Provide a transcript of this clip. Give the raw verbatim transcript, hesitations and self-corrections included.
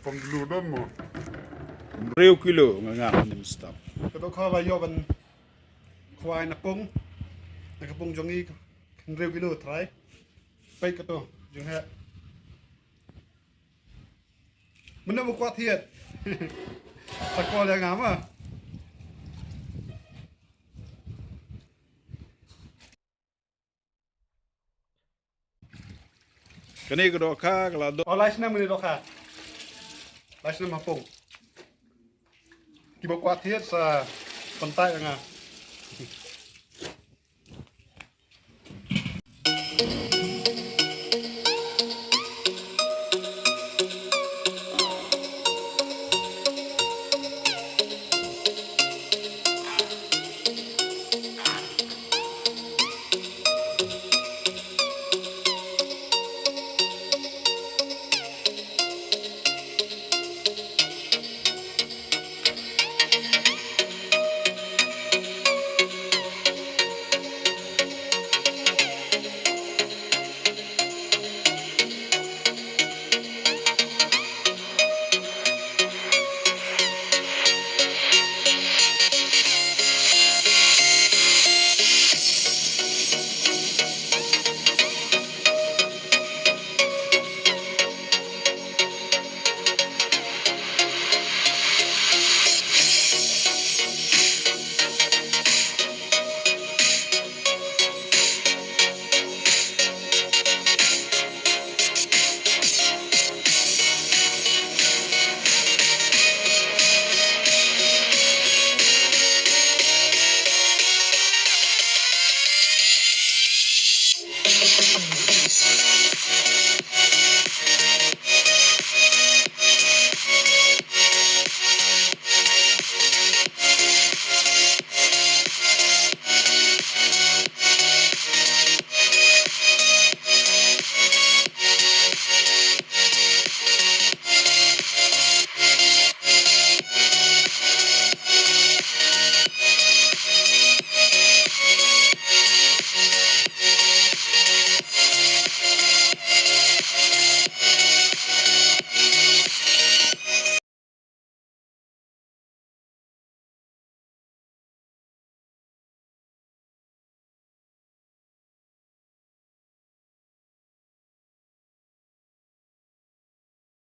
Pang kilo don mo. Hynriew kilo nga ngam nim stop. Ka dohkha ba ïoh ban khwai na pung. Na ka pung jong ngi hynriew kilo trai. Peit kato jong he. Mynno ba kwah thied. Sa call ïa nga ma. Kane ka dohkha ka la doh. Oh, lai snem kane dohkha. Lai snem ha pung. Kiba kwah thied sa pyntai ïa nga.